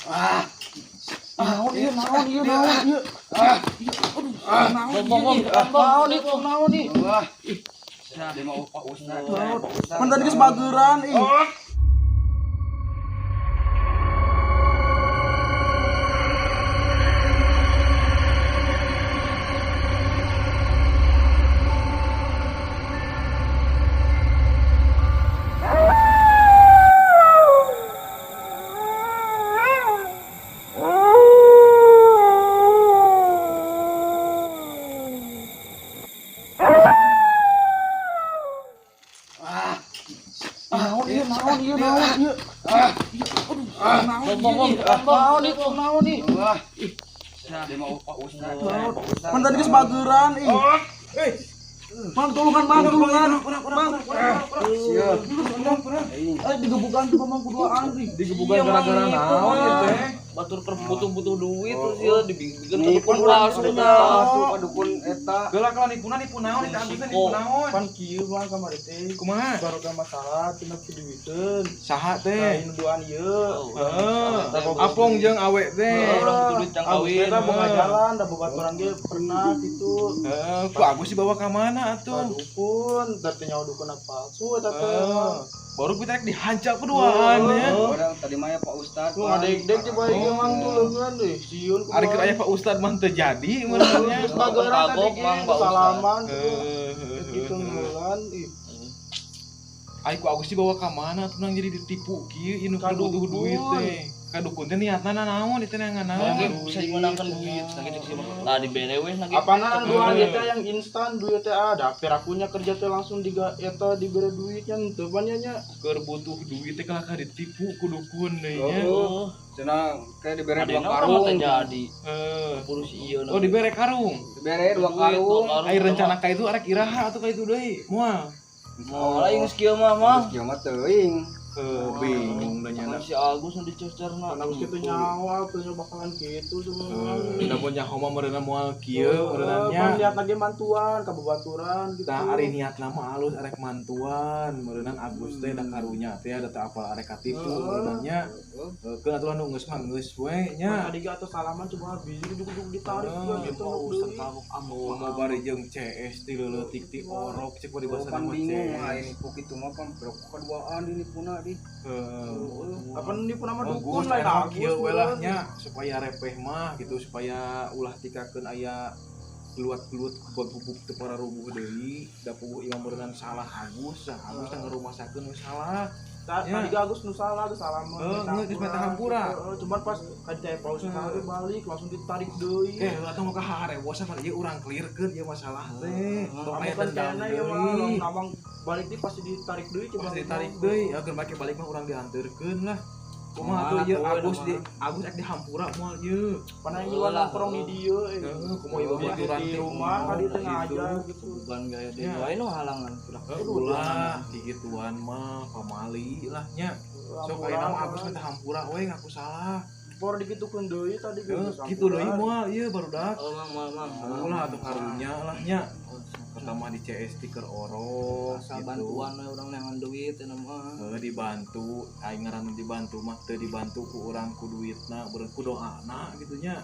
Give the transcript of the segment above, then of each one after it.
Ah. Naon ieu, naon ieu, naon ieu. Ah. Aduh, naon ieu. Naon ieu, naon ieu. Wah. Dia mau Pak Ustad. Pan tadi geus bageran ih. Naon ieu, naon ieu, naon ieu. Aduh, naon ieu. Naon ieu, naon ieu. Wah. Dia mau Pak Ustad. Pan tadi geus bageran ih. Eh. Mang tulungan, Mang, tulungan. Mang. Siap. Eh digebukan tuh Mang kuduaan ih. Digebukan gara-gara naon ieu teh? Batur keur butuh-butuh duit terus ya dibikin Nipu dukun urang palsu palsu ka dukun eta. Geula kalah nipuna nipu naon eta Agus teh nipu naon? Pan kieu Mang kamari teh. Kumaha? Baru masalah tina piduiteun. Saha teh? Lain duaan ieu. Heeh. Apong jeung awe teh. Urang butuh duit cang Agus kawin. teh boga jalan, da babaturan ge pernah gitu. Heeh, ku Agus dibawa ka mana atuh? Dukun, da teh nyawa dukun palsu eta teh. Baru kita rek dihancap keduaan ya. Orang tadi mah ya Pak Ustad. Lu ngadeg-deg coba ieu Mang tulungan deh, sieun kumaha. Ari keur aya Pak Ustad mah teu jadi meureun nya. Geus bageran tadi Kagok, ge, Mang, Pak Ustad. salaman Heeh. gitu ngelan ih. Ari ku Agus dibawa ka mana atuh nang jadi ditipu kieu ieu nu Ka butuh dukun. duit teh. Ka dukun teh niatna naon itu neangan naon. Mungkin bisa dimenangkan duit sakit sih mah. Lah dibere weh lagi. Apaan duaan teh yang instan duit teh ada perakunya kerja teh langsung diga eta dibere duitnya henteu pan nya. Keur butuh duit teh kalah ka ditipu ku dukun deui nya. Oh, Cenah kayak dibere dua adena urang mah teh karung. jadi. Heeh. Purus ieu. Oh dibere karung. Dibere dua karung. Ai rencana ka itu arek iraha atuh ka itu deui. Moal. Moal aing geus kieu mah mah. Geus kieu mah teuing. Bingung da nya. Si Agus nu dicecerna. Karena Agus kitu nyawa teu bakalan kitu semua. Da pun nyaho mah meureunna moal kieu meureunna nya. Pan lihat lagi mantuan ka babaturan gitu. Tah ari niatna mah alus arek mantuan, meureunnan Agus teh da karunya teh da teu apal arek katipu meureunna nya. Keun atuh nu geus mah geus we nya. Tadi ge atuh salaman coba biji ujug-ujug ditarik Oh, gitu. Pak Ustad kagok amuk. Mau bari jeung CS ti leuletik ti orok cek bari basa Pan nama bingung CS. aing nipu kitu mah pan berapa kaduaan ini puna di. Heeh. Apa nipu nama Oh, dukun Gus, lain enak Agus. kieu we lah nya supaya repeh mah gitu supaya ulah tikakeun aya geluat-gelut bubuk teu pararubuh deui da puguh imam meureunnan salah Agus, sah Agus teh ngarumasakeun nu salah. Tadi ge Agus nu salah geus salaman. Heeh, geus meta hampura. Cuman pas ka ditanya Pak Ustad balik langsung ditarik deui. Eh, atuh mah ka harewosan mah ieu urang clearkeun ieu masalah teh. Tong aya Kamu kan dendam kayaknya ya mah deui. namang balik di pasti ditarik deui coba. Pasti ditarik deui, agar make balik mah urang dianterkeun lah. Kumaha atuh ieu Agus di Agus ek dihampura moal ieu. Pana ngiluan nongkrong di dieu eh. Heeh, kumaha ieu babaturan Di teh rumah ka dieu teh ngajar gitu. Bukan gaya deui wae nu halangan. Ulah digituan mah pamali lah nya. Sok aya nama Agus minta hampura we ngaku salah. Por dikitukeun deui tadi ge. Heeh, kitu deui moal ieu barudak. Oh, Mang, mang, mang. Ulah atuh karunya lah nya. Pertama di CS stiker orok Asal gitu. bantuan we urang neangan duit eta mah. Heeh, dibantu, aing ngaranna dibantu mah teu dibantu ku urang ku duitna, beureun ku doana gitu nya.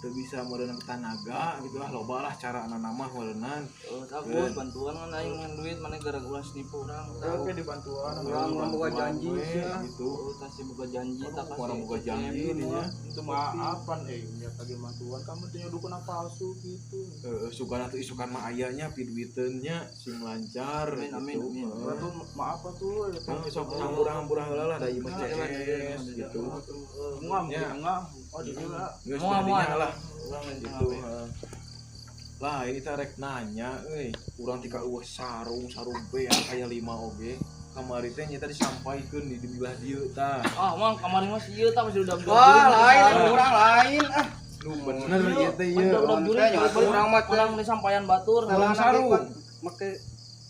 Teu bisa meureun tanaga gitu lah loba lah carana mah meureunan. Oh, Agus bantuan kan aing ngan duit mana gara-gara ulah nipu urang. Oke dibantuan. Urang urang boga janji we, sia. gitu. Oh, tas boga janji tak kasih. Orang boga janji dinya. Itu maafan niat lagi mantuan kamu teh dukun palsu gitu. Heeh, sugan atuh isukan mah aya nya piduiteun nya sing lancar Amin, amin, gitu. amin. Heeh. Tuh maaf tuh. Heeh, sok hampura-hampura heula lah da ieu mah CS gitu. Ngam, Ya. ngam. Oh, di dieu lah. Geus Moal, tadinya moal. lah Urang gitu. Heeh. Lah ini teh rek nanya euy, urang tika eueuh sarung sarung beak aya 5 oge. Kamari teh nya tadi sampaikeun di dibelah dieu tah. Ah, mang kamari mah sieun tah masih udah Wah, lain urang lain ah. Nu bener ieu teh ieu. Udah jurig Urang mah teh urang disampaian batur. celana sarung. Make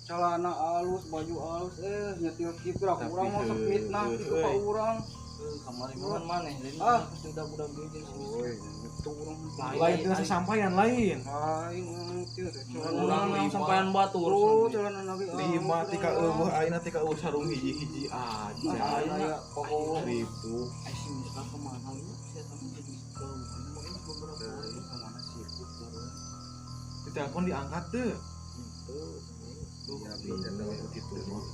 celana alus, baju alus nyetil kitu lah Tapi urang mah sok fitnah kitu ka heuh. urang. Kamari mah maneh lain Ah. pasti udah budak geuing. Oi, itu urang Lain tina sasampaian lain. lain teu celana Urang lima. sampaian batur. Oh, celana nabi. 5 tika eueuh ayeuna tika eueuh sarung hiji-hiji aja. Aya pokok Ribu. Ai si Misbah kemana lu? Ditelepon diangkat teu. Tuh, bingung gitu mah.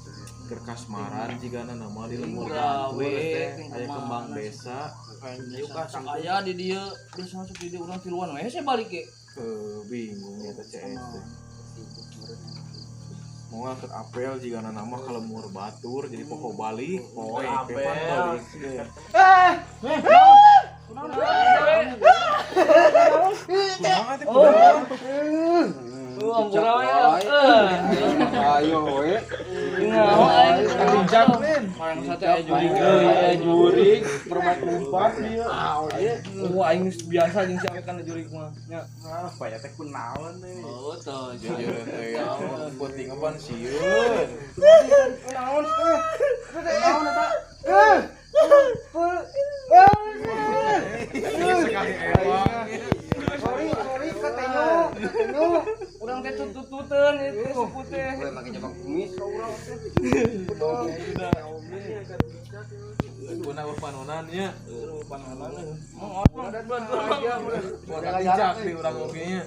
Keur kasmaran jigana nama di lembur Gawe, batur teh ting aya kembang kemana. Desa. Yuk kah sok aya di dieu, biasa masuk di dieu urang tiluan we saya balik ge. Heuh, bingung ya teh CS teh. Moal keur apel jigana nama ka lembur batur jadi pokok balik poe Apel. pan balik. Kumaha teh kumaha? Oh, ampura we. Ayo we. Naon aing Dijak, men. Marang sate aya jurig euy, aya jurig. Permain umpat dia. Oh, aing geus biasa jeung si awe kana jurig mah. Nya. Ah, paya teh kunaon deui. Oh, teu. Jujur teh ya, penting apaan sieun. Naon teh? Naon eta? Sekali emang. Sorry, sorry katenyo, katenyo. Urang teh tutut-tuteun ieu teh suku teh. Gue make jabak kumis ka urang teh. Kuna panonan nya. Mau Udah aja, udah. Moal kacicak di urang oge nya.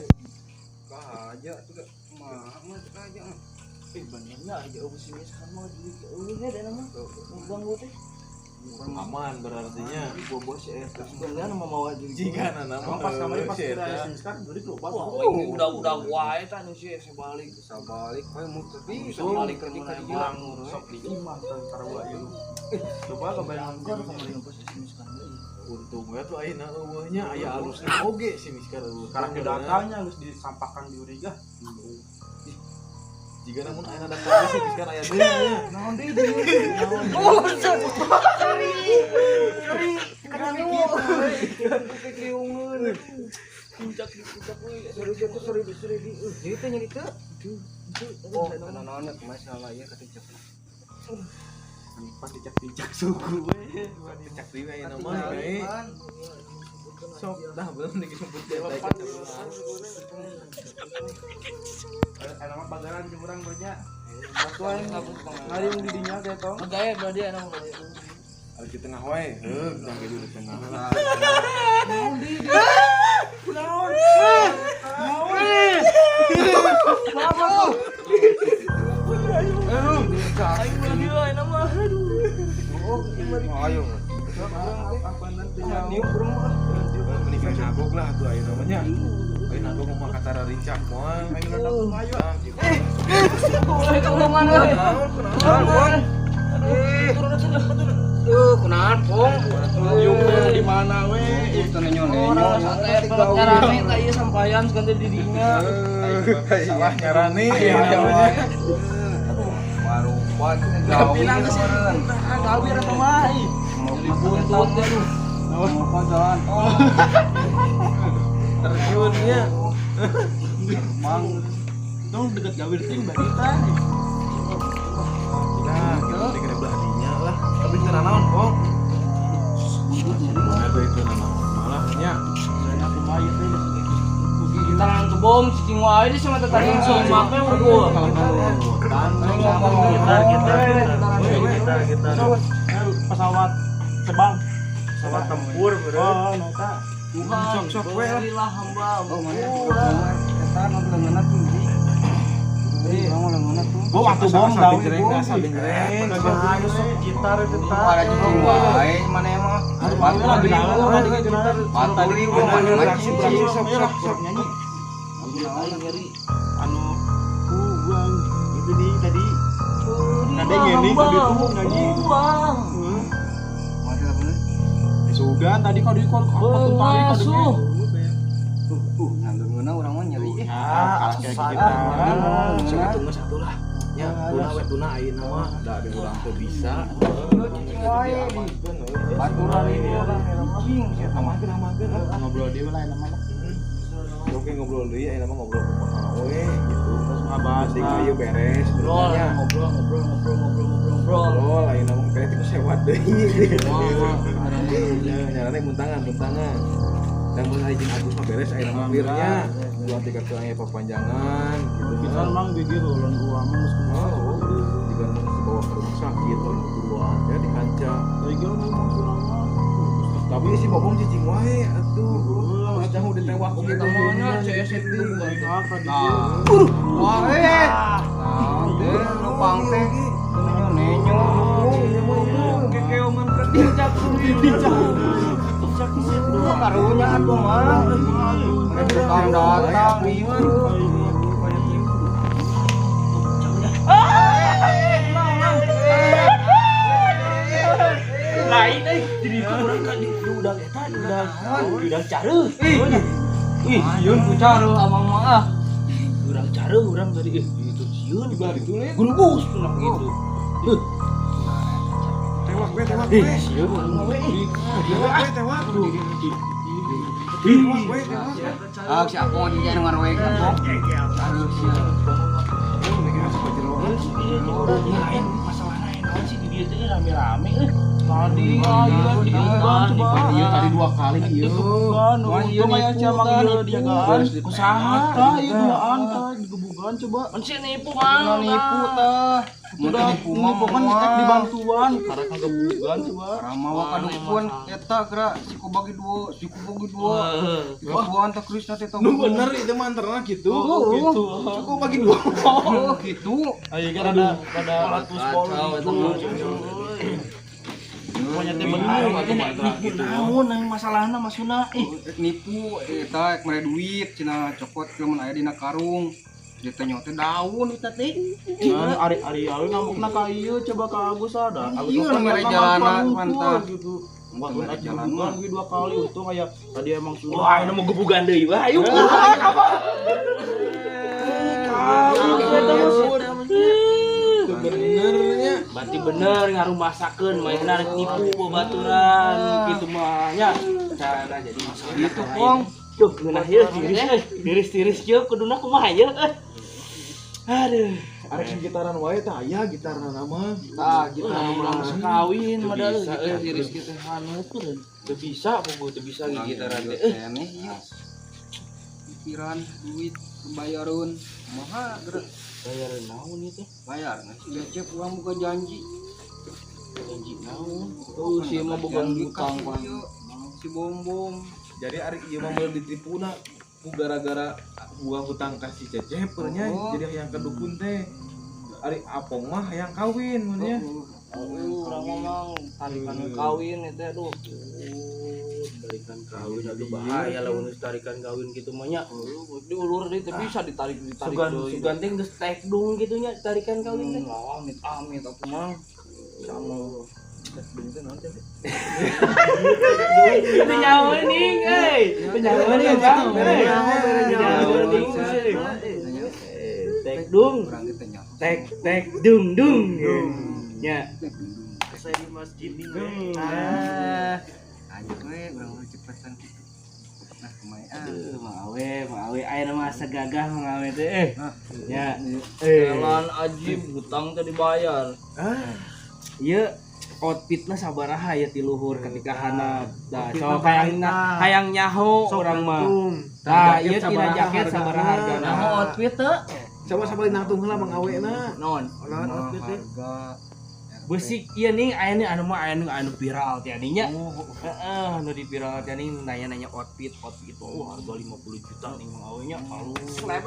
Aja tuh mah mah aja. Eh, benernya aja eueuh si Miss kan mah jurig eueuh nya da mah. Bang gua teh. Aman berartinya. Bobo si eta. Sebenarnya mah mawa jurig. Jigana nama Emang pas kamari pas si kita eta. SMS kan jurig lupa. Wah, aing udah-udah wae tah nu si saya balik. Bisa balik we muter Bisa balik ke ketika mana di emang. Sok di imah tentara ieu. Coba kebayang Anggar kemarin pas SMS kan deui. Untung we tuh ayeuna eueuh nya aya alusna oge si Miskar eueuh. Sekarang datanya geus disampahkan di uriga. Jika namun ayeuna daftar si Miskar aya deui nya. Naon deui deui. Oh, sorry. Sorry. Karena kekriungeun. Puncak di puncak we. Sorry sorry sorry di ieu teh nyeri teu. Oh, naon kumaha salah ieu katecek. Pas dicak-dicak suku we. Cak deui ayeuna mah we. Sok dah belum disebut teh. Eta mah pagaran jeung urang bernya. Batu aing ngariung di dinya teh tong. Gaya berarti enak mah. Ari di tengah wae. Heuh, tah ge di tengah. Naon deui? Naon? Naon? Aing mah dieu ayeuna mah. Aduh. Ayo. Niup urang mah. Mendingan nagog lah tuh ayeuna mah nya. Ayeuna nagog mah katara rincak moal. Aing ledak ayo. Nah, gitu. Ulah tulungan euy. Naon kunaon? Turun turun. Kunaon pong? Niup di mana we? Itu nenyo nenyo. Orang santai nyarane tah ieu sampayan ganti di dinya. Salah nyarane. Baru kuat gawe. Bilang ke sini. Gawir atau mah? Jadi buntut deh lu. Mau jalan tol. Terjunnya. Mang Dong deket gawir ting bagi tah. Nah, kita teh kena belah dinya lah. Tapi teu nanaon, Pong. Aduh itu nanaon. Malah nya. Saya kumaha ieu teh. Tangan ke bom cicing wae di sama tetangga sumak we unggul. Gitar gitar gitar gitar. Pesawat terbang. pesawat tempur bro. Oh, nota. Tuhan, Sok-sok we lah. berilah hamba Oh, mana? ampun. Eta nu leungeunna tinggi. Urang leungeunna tuh. Gua waktu bom Asal gawe genjreng, bom. asal genjreng. Ayo sok gitar itu tah. Ada cicing wae mana emang. Lagi gitar. Batur ribu mana Beraksi, beraksi, sok, sok, sok. Nyanyi. Aing nyeri. Anu uang itu di tadi. Berilah Ada gini, hamba tadi tuh nyanyi. uang. Sugan tadi kau di kau apa tuh tarik kau Pengasuh. Leungeunna urang mah nyeri. Ah, kalah kayak kita. Sok itu geus satu lah. Nya, tuna we tuna ayeuna mah da di urang teu bisa. Cicing wae di. Baturan ini urang cicing sia Amankeun amankeun. Ngobrol dia lah nama lah. Oke ngobrol deui ayeuna mah ngobrol kumaha we gitu. Terus ngabahas Penting ayo beres Ngobrol, nya. ngobrol, ngobrol, ngobrol, ngobrol, ngobrol, ngobrol. Ngobrol ayeuna mah kayaknya teh sewat deui. Wah, Ya, nyarane muntangan, muntangan. Dan mun aya jeung Agus mah beres ayeuna mah clearnya. Dua tiga ke aya papanjangan gitu. Kita emang gigi ulun gua mah geus kumaha. Oh, jika mun dibawa ke rumah sakit ulun buruan ya dihanca. Dari gua ngomong surang mah. Terus Tapi si Bobong cicing wae atuh. Geus jangan ditewak oge Kita mah nya CS itu bukan. Nah. Wah, Naon teh lupang teh. Nenyo. Kekeoman ke dincak dincak. Karunya atuh mah. Tukang datang ieu. Lain euy, jadi itu urang ka di udah eta udah careuh. Ih, sieun ku careuh amang mah ah. Urang careuh urang tadi itu sieun Di belah ditu le. Gurubus cenah gitu. Tewak we, tewak we. Sieun urang we. Tewak we, tewak. Tewak we, tewak. Ah, si Apong di jalan ngaroek Apong. Aduh, sieun. Lain masalah lain naon sih di dieu teh rame-rame euy. Tadi aya digebugan coba. Iya tadi dua kali ieu. Digebugan, untung aya camang ieu dijagaan. Usaha Tah ieu duaan tah digebugan coba. Mun sih nipu mang. Nipu tah. Udah nipu mah nipu kan moal. ek dibantuan karek ngagebugan coba. Ramawa kadukun eta geura siku bagi dua, siku bagi dua. Dua teh Krisna teh Nu bener itu mah antarana gitu. Oh, gitu. Cukup bagi dua. Oh, gitu. Ayo kan ada ratus Kacau eta mah. Pokoknya teh bener atuh mantra gitu. Naon yang masalahna maksudna ih. Nipu eta ek mere duit cenah cokot lamun aya dina karung. Dia teh nyote daun eta teh. Nah, ari-ari awe ngamukna ka ieu coba ka Agus ada. Agus Iya, mah mere ternyata jalanan, ngamuk mantap. gitu. Wah, Untuk mere ek jalan gebugan mah. gue dua kali untung aya tadi emang sudah. Wah, ini mau gebugan deui wah. Ayo. Itu benernya. Berarti bener ngarumasakeun mainna rek nipu babaturan kitu mah nya. Cara jadi masalah. Gitu, Pong. Duh, ngeunah ieu tiris euy. Tiris-tiris kieu kuduna kumaha ieu euy. Aduh. Arek sing gitaran wae tah aya gitarna nama. Tah gitu urang geus kawin Teu padahal bisa, gitu tiris kitu haneut teu. Teu bisa puguh teu bisa gitaran teh. Euy. Aneh ieu. Pikiran duit bayareun kumaha geura Bayar naon ieu teh? bayar nggak si Cecep urang boga janji. Janji naon? Tuh si mah boga Janji hutang ka Bang. si ieu, si Bombong. Jadi ari ieu mah meuli ditipuna ku gara-gara gua hutang ka si Cecep nya Oh. jadi hayang ka dukun teh. Ari Apong mah hayang kawin mun nya. Oh, urang mah tarikan kawin itu aduh. Tarikan kawin aduh bahaya lamun geus tarikan kawin kitu mah nya. Diulur deui teu bisa ditarik ditarik Sugan deui. sugan teh geus tek dung kitu nya tarikan kawin teh. Amit amit atuh mah. Sama tek dung teh naon teh? Itu nyawa ning euy. Itu nyawa ning Bang. Nyawa ning. Tek dung. Urang ge teh nyaho. Tek tek dung dung. Nya. Saya di masjid nih. Ah. Ayo we urang mah cepetan kitu. Nah, kumaha ah. Aduh, Mang Awe aya mah asa gagah Mang Awe teh eh. Nya. Jalan ajib hutang teh dibayar. Ieu outfitna sabaraha ya ti luhur ketika hana. Tah, sok hayang nyaho urang mah. Tah, ieu tina jaket sabaraha hargana. Nah, outfit teh Coba sabari nangtung heula Mang Awe na. naon? Naon outfit teh? Harga Besik ieu nih aya nih anu mah aya nu anu viral teh nya. Heeh, anu di viral teh nih nanya-nanya outfit outfit itu oh, harga 50 juta nih Mang Awe nya halus. Nah,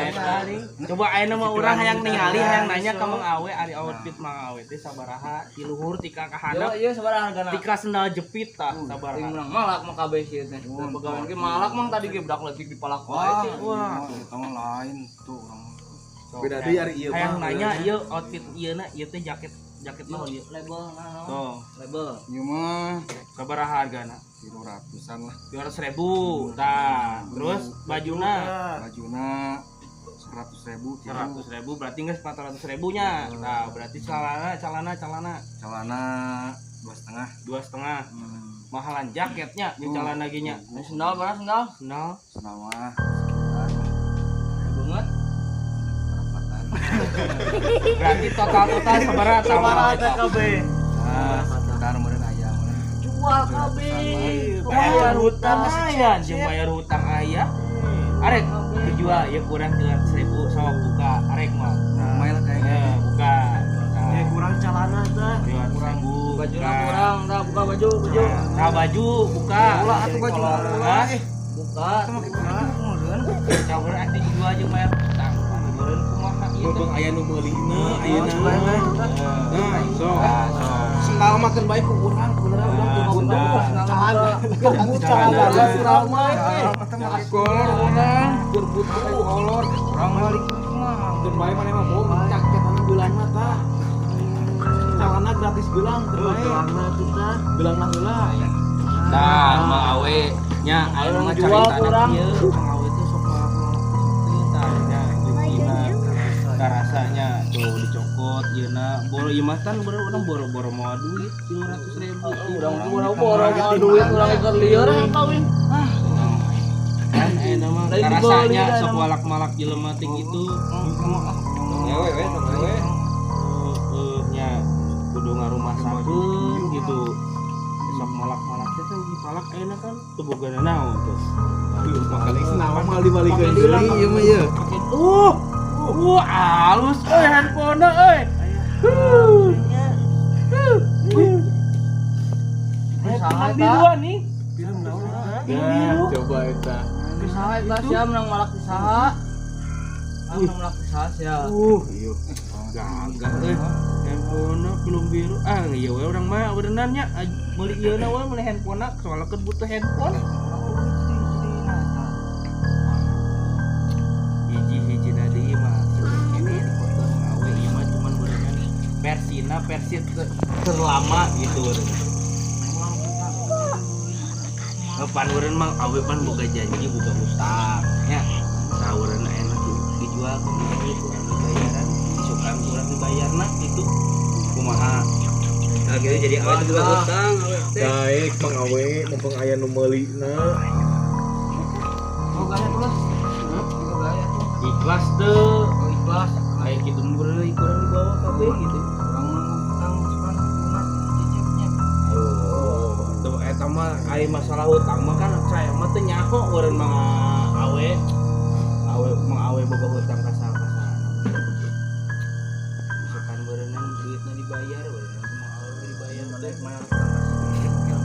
eta nih. Coba ayeuna mah urang hayang ningali hayang nanya ka Mang Awe ari outfit Mang Awe teh sabaraha ti luhur ti ka kahandap Ieu sabaraha hargana? ti ka sendal jepit tah sabaraha. Ting urang malak mah kabeh sih teh. Pegawai ge malak mang tadi ge budak leutik dipalak wae Wah, sih. wah, eta mah lain tuh urang. Beda deui ari ieu Hayang mah. nanya ieu outfit ieu na ieu teh jaket jaket naon ieu? Label naon? Tuh, Label. Ieu mah sabaraha hargana? 300-an lah. 200.000. Tah, terus bajuna Bajuna 100.000 tilu. 100.000 berarti geus 400.000 nya. Nah, berarti celana celana celana Celana 2,5. 2,5. Mahalan jaketnya jeung celana ge nya. Ini sendal berapa sendal? Sendal Sendal mah sekitar Banget. perempatan. berarti total-total sabaraha Sabaraha teh kabeh. Ah, sekitar meureun aya meureun. Jual kabeh. Bayar hutang aya, jeung bayar hutang aya. Arek dijual ya kurang 200.000 sok buka arek mah. Lumayan lah kayaknya. Eh, buka. Nah. Ya Kurang calana tah. 300.000. Baju kurang, dah buka baju, baju. Nah, baju buka. Ulah atuh baju. Hah? Buka. Sama kitu meureun. Cawer ati dua aja bayar utang. Meureun kumaha ieu teh. Beubeung aya nu meulina ayeuna. Nah, sok. Sendal mah keun bae ku urang, beneran urang teu Sendal. Celana. Celana. Celana mah. Kolor urang. Butuh kolor. Urang balik mah. Keun bae maneh mah bom caketana geulangna tah. Celana gratis geulang keun bae. Celana tuh tah. Geulangna heula. Nah, Mang Awe nya aya mah Jual caritana kurang. kieu. Mang Awe teh sok malak-malak teh tah nya jukina. Karasanya tuh dicokot yeuna boro ieu mah kan urang boro-boro mawa duit 300.000. Urang urang boro mawa duit urang keur lieur kawin. Kan ayeuna mah Lain karasanya dibeli, sok dah, walak-malak jelema teh gitu. Ngewe we, sok ngewe. Heeh nya kudu ngarumasakeun gitu. Sok malak-malak teh teh dipalak ayeuna kan teu boga naon tuh. Makanya naon mal dibalikeun deui ieu mah ieu. Alus euy handphone-na euy. Saha Film eta? biruan nih. Film naon eta? Film biru. Coba eta. Saha eta sia menang malak di saha? Menang malak di saha sia. Iya. Gagah euy. Handphone-na film biru. Ah, ieu we urang mah berenang nya meuli ieu na we meuli handphone-na soalna keur butuh handphone. Hiji-hiji na deui mah kene di kota awe ieu mah cuman berenang versina versi terlama gitu berenang. Pan eureun mah awe pan boga janji boga hutang nya. Saureun enak dijual ke ieu kurang dibayaran, isukan kurang dibayarna gitu. Kumaha? Nah, gitu jadi awe teh boga hutang awe teh. Daek Mang Awe mumpung aya nu meulina. Oh, gaya tuh lah. Juga gaya tuh. Ikhlas teu. Oh, ikhlas. Kayak gitu meureun kurang dibawa kabeh gitu. Urang mah hutang sukan lunas cecepnya. Oh, tuh eta mah ai masalah hutang mah kan saya mah teu nyaho eureun mah awe. Awe mah awe boga hutang ka saha ka saha. Misalkan beureunan duitna dibayar, beureunan mah awe dibayar teh Bayar hutang ka si Cecep.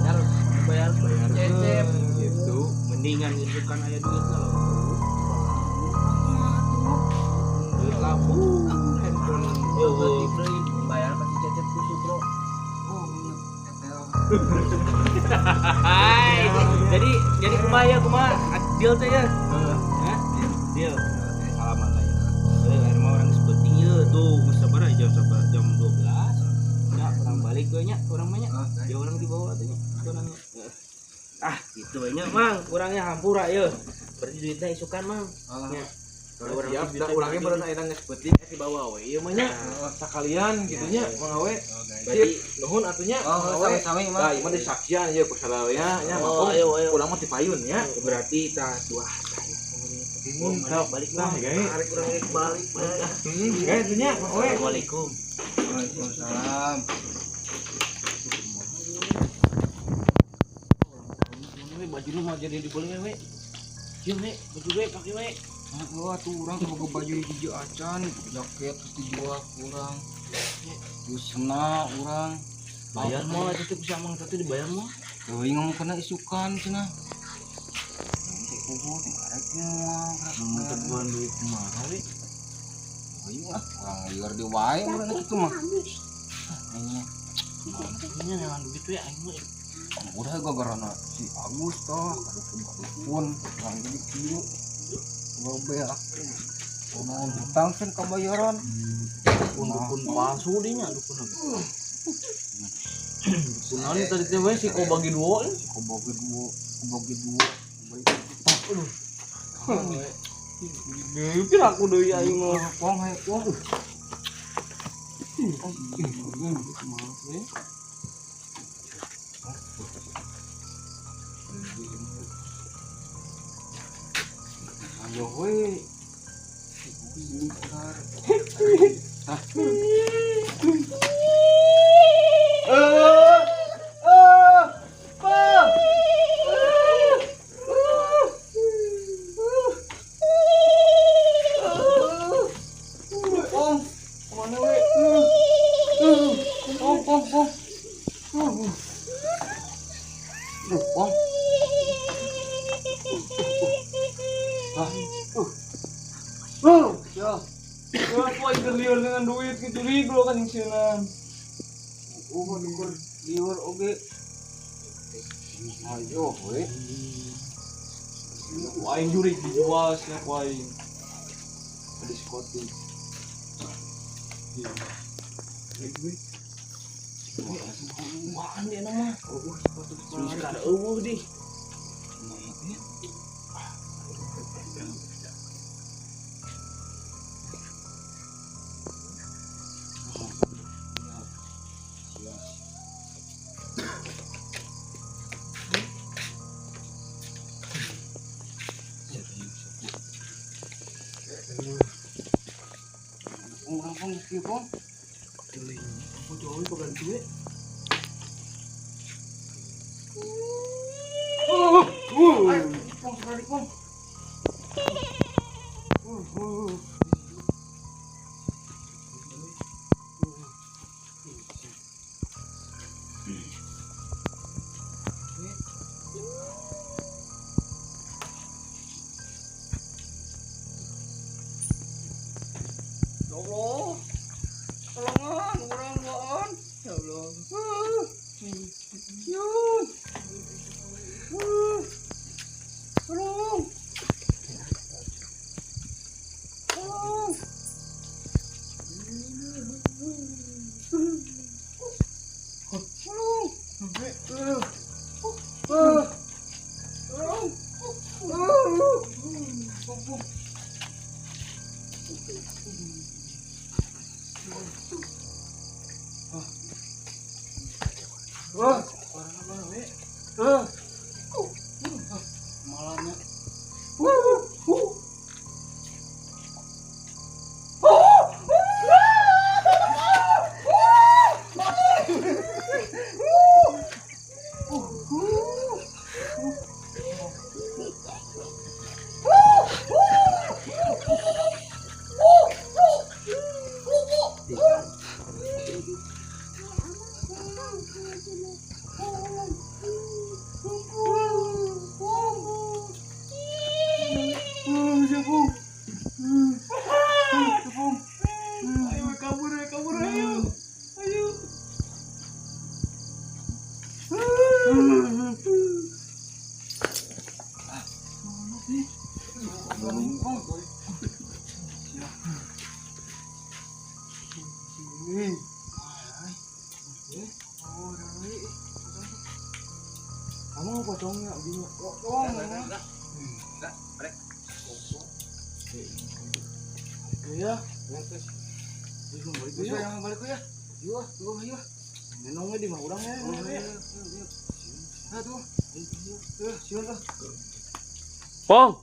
Bayar, bayar bayar Cecep. Gitu. Mendingan itu kan aya duitna loh. Duit labu handphone eueuh. Bayar ka si Cecep ku Sutro. Oh, etel. Hai. Jadi kumaha ya kumaha? Deal teh ya. Hah? Deal. Salaman lah ya. Euy, mah urang geus peuting ieu tuh geus sabaraha jam sabaraha jam 12. Ya, urang balik we nya, urang mah nya. Ya urang dibawa atuh nya. Urang. Ah, gitu we nya, Mang. Urangnya hampura ieu. Berarti duitnya isukan, Mang. Nya. Siap, da urangnya beureunan ayeuna geus peuting dibawa we ieu mah nya. Sakalian gitu nya Mang Awe. Berarti Nuhun atuh nya Oh, Mang Awe. sami-sami mah. Tah, ieu mah disaksian ieu ku sadaya nya Oh, mah. ayo, ayo. Urang mah tipayun nya. Berarti tah dua. Tah, Balik tah, Mang. gae. Tarik urang geus balik bae. Gae atuh nya Mang Awe. Assalamualaikum. Waalaikumsalam. We baju lu mau jadi dibeli we. Ieu we, baju we pake we. Wah, tuh urang teu boga baju hiji acan, jaket terus dijual kurang. Busna urang. Bayar mah eta teh ku Mang teh dibayar mah. Teuing ngomong kena isukan cenah. Teh kubu teh arek moal. Mun duit kumaha we? Teuing ah, urang lieur di wae urang kitu mah. Nya. Nya neangan duit we aing mah. Udah gara-gara si Agus tah, kadukun urang jadi kieu. Lobe ah. Naon hutang kan kabayaran. Dukun palsu deh nya dukun. Dukun naon tadi teh we si ko bagi dua. Ko bagi dua, ko bagi dua. Aduh. Deui aku deui aing mah. Pong hae pong. Ayo we. Bentar. Pong, kemana we? Duh, Pong. Ya. Wah, aing lieur dengan duit ke jurig lo kan sieun. Oh, dukur lieur oge. Ayo, we. Aing jurig dijual sia ku aing. Ke diskotik. Wah, dia nama. Sudah eueuh dih. Urang pong kieu pong. Apa jauh pegang duit? Ayo, pong sekali pong. Ya Allah. Tolongan urang waan. Ya Allah. Yun. Tolong. Tolong. Tolong. Tolong. Wah, malahnya. Ayo kabur, kabur ayo. Ayo. Kamu pocongnya gini. Pocong. Enggak, balik. Ya. Bisa yang balik ya? Yuk, yuk, yuk. Nenongnya di mah urang ya. Aduh. Siun lah. Pong.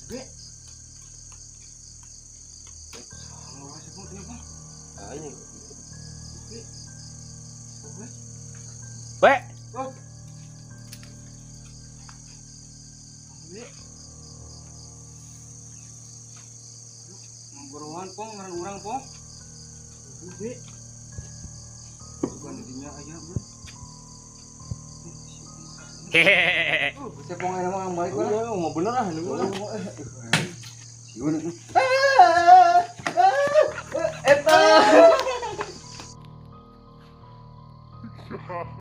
We. Buruan pong, ngaran urang pong. Bukan didinya aya, bro. Hehehe. Bisa pong aya mah balik lah. Mau bener ah ini mah. Siun. Eta.